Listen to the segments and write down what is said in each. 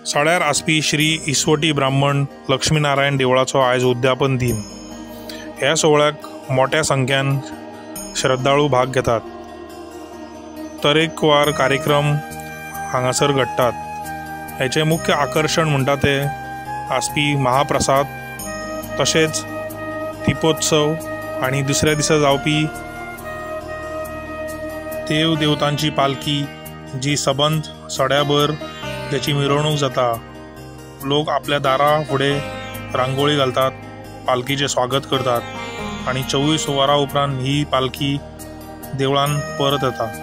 सड्यार आसपी श्री इसवटी ब्राह्मण लक्ष्मीनारायण देवळाचो आयज उद्यापन दिन. ह्या सुवाळ्याक मोठ्या संख्येन श्रद्धाळू भाग घेतात. तरेकवार कार्यक्रम हांगासर घडटात. हेचें मुख्य आकर्शण म्हणटा ते आसपी महाप्रसाद, तशेंच दीपोत्सव आनी दुसऱ्या दिसा जावपी देव देवतांची पालखी जी सबंद सड्याभर ज्याची मिरवणूक जाता. लोक आपल्या दारा फुडें रांगोळी घालतात, पालखीचें स्वागत करतात आनी 24 वरां उपरांत ही पालखी देवळान परत येता.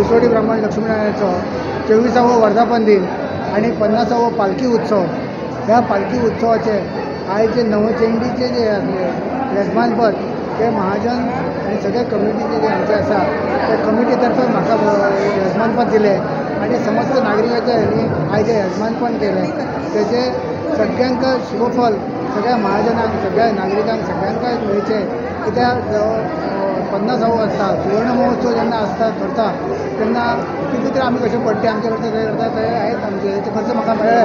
इसवटी ब्राह्मण लक्ष्मीनारायणाचो 24वो वर्धापन दिन आनी 50वो पालखी उत्सव. ह्या पालखी उत्सवाचे आयज जे नवचंडीचे जे यजमानपद ते महाजन आनी सगळे कमिटीचे जे आमचे आसा त्या कमिटी तर्फे म्हाका यजमानपद दिलें आनी समस्त नागरिकांचे हांणी आयज जे यजमानपण केलें तेजें सगळ्यांक शुभफल सगळ्या महाजनांक सगळ्या नागरिकांक सगळ्यांक मेळचें. कित्याक 50वो आसता सुवर्ण महोत्सव जेन्ना आसता करता तेन्ना कितें तरी आमी कशें पडटे आमचे करता ते करता ते आहेत आमचे हेचे खर्च म्हाका मेळ्ळे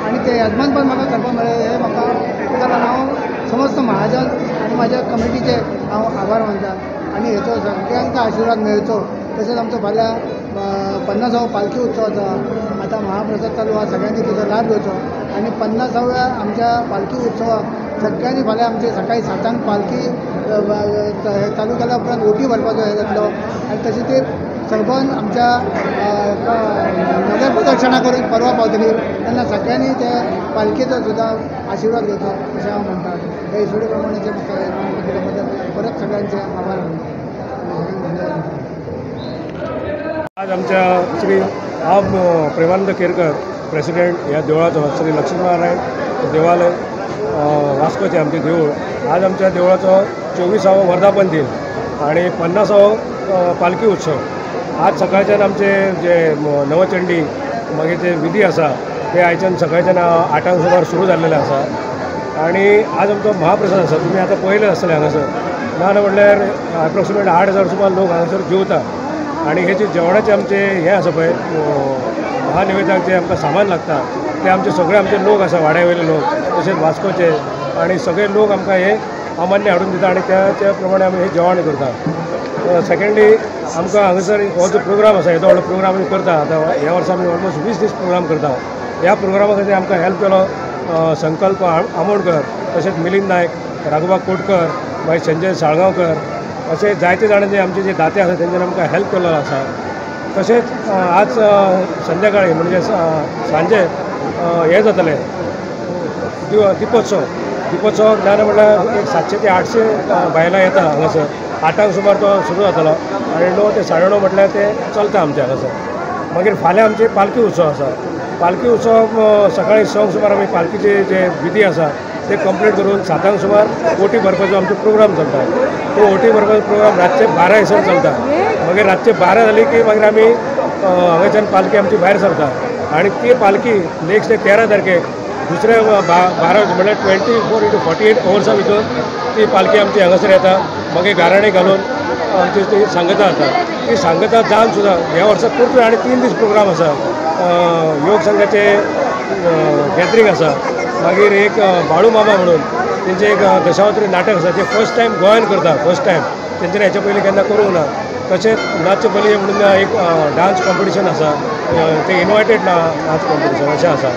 आनी ते यजमानपण म्हाका करपाक मेळ्ळें हें म्हाका ताका लागून हांव समस्त महाजन आनी म्हाज्या कमिटीचे हांव आभार मानता आनी हेचो सगळ्यांक आशिर्वाद मेळचो. तशेंच आमचो फाल्यां 50वो पालखी उत्सव आसा, आतां महाप्रसाद चालू आसा, सगळ्यांनी तेजो लाभ घेवचो आनी 50व्या आमच्या पालखी उत्सवाक सगळ्यांनी फाल्यां आमचे सकाळी 7 पालखी चालू केल्या उपरांत ओटी भरपाचो हें जातलो आनी तशें ते सबंद आमच्या नगर प्रदक्षिणा करून परवा पावतली तेन्ना सगळ्यांनी ते पालखेचो सुद्दां आशिर्वाद घेवचो अशें हांव म्हणटा. हे इसवटी प्रमाणेचे म्हाका दिल्या बद्दल परत सगळ्यांचे आभार मानता. आज आमच्या श्री हांव प्रेमानंद केरकर प्रेसिडेंट ह्या देवळाचो श्री लक्ष्मीनारायण देवालय वास्कोचें आमचें देवूळ. आज आमच्या देवळाचो 24वो वर्धापन दिन आनी 50वो पालखी उत्सव. आज सकाळच्यान आमचे जे नवचंडी मागीर जे विधी आसा ते आयच्यान सकाळच्यान 8 सुमार सुरू जाल्लेले आसा आनी आज आमचो महाप्रसाद आसा. तुमी आतां पळयलें आसतलें हांगासर ना ना म्हणल्यार एप्रोक्सिमेट 8000 सुमार लोक हांगासर जेवता. आनी हे जे जेवणाचे आमचे हें आसा पळय महानिवेदाक जे आमकां सामान लागता ते आमचे सगळे आमचे लोक आसा, वाड्या वयले लोक तशेंच वास्कोचे आनी सगळे लोक आमकां हे सामान्य हाडून दिता आनी त्या प्रमाणे आमी हे जेवण करता. सेकेंडली आमकां हांगासर हो जो प्रोग्राम आसा येदो व्हडलो प्रोग्राम आमी करता. आतां ह्या वर्सा आमी ऑलमोस्ट 20 दीस प्रोग्राम करता. ह्या प्रोग्रामा खातीर आमकां हेल्प केलो संकल्प आमोणकर, तशेंच मिलिंद नायक, राघोबा कोटकर, मागीर संजय साळगांवकर, अशे जायते जाणांचे आमचे जे दाते आसा तेंच्यानी आमकां हेल्प केल्लो आसा. तशेंच आज संध्याकाळी म्हणजे सांजे हें जातलें दिपोत्सव. दिपोत्सवाक ना म्हणल्यार एक 700 ते 800 बायलां येता हांगासर. 8 सुमार तो सुरू जातलो आनी 9 ते 9:30 म्हटल्यार ते चलता आमच्या हांगासर. मागीर फाल्यां आमचे पालखी उत्सव आसा. पालखी उत्सव सकाळी 6 सुमार आमी पालखीचे जे विधी आसा ते कंप्लीट करून 7 सुमार ओटी भरपाचो आमचो प्रोग्राम चलता. तो ओटी भरपाचो प्रोग्राम रातचे 12 हेसर चलता. मागीर रातचे 12 जाली की मागीर आमी हांगाच्यान पालखी आमची भायर सरता आनी ती पालखी नेक्स्ट डे 13 तारखेक दुसऱ्या 12 म्हणल्यार 24 इंटू 48 अवर्सा भितर ती पालखी आमची हांगासर येता. मागीर गाराणें घालून आमची ती सांगता जाता. ती सांगता जावन सुद्दां ह्या वर्सा परतून आनी 3 दीस प्रोग्राम आसा. योग संघाचे गॅदरींग आसा. मागीर एक बाळू मामा म्हणून तेंचें एक दशावतारी नाटक आसा जें फर्स्ट टायम गोंयान करता. फर्स्ट टायम तेंच्यानी हेच्या पयलीं केन्ना करूंक ना. तशेंच नाच बलये म्हणून एक डान्स कॉम्पिटिशन आसा, तें इनवायटेड नाच कॉम्पिटिशन अशें आसा.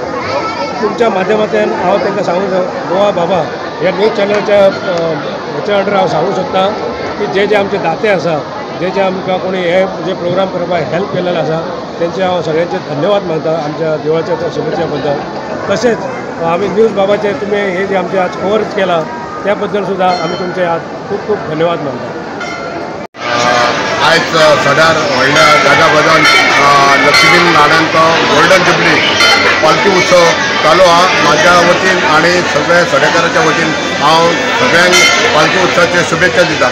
तुमच्या माध्यमांतल्यान हांव तांकां सांगूंक गोवा बाबा ह्या न्यूज चॅनलाच्या हेच्या अंडर हांव सांगूंक शकता की जे जे आमचे दाते आसा, जे जे आमकां कोणी हे जे प्रोग्राम करपाक हेल्प केल्लेले आसा तेंचे हांव सगळ्यांचे धन्यवाद मानता आमच्या देवळाच्या समित्या बद्दल. तशेंच आमी न्यूज बाबाचे तुमी हे जे आमचे आज कवर केला त्या बद्दल सुद्दां आमी तुमचे आज खूब खूब धन्यवाद मानता. आयज सदार व्हडल्या गाजा गाजान लक्ष्मी नारायणचो गोल्डन जुबली पालखी उत्सव चालू आहा. म्हाज्या वतीन आनी सगळ्या सडेकाराच्या वतीन हांव सगळ्यांक पालखी उत्सवाचे शुभेच्छा दिता.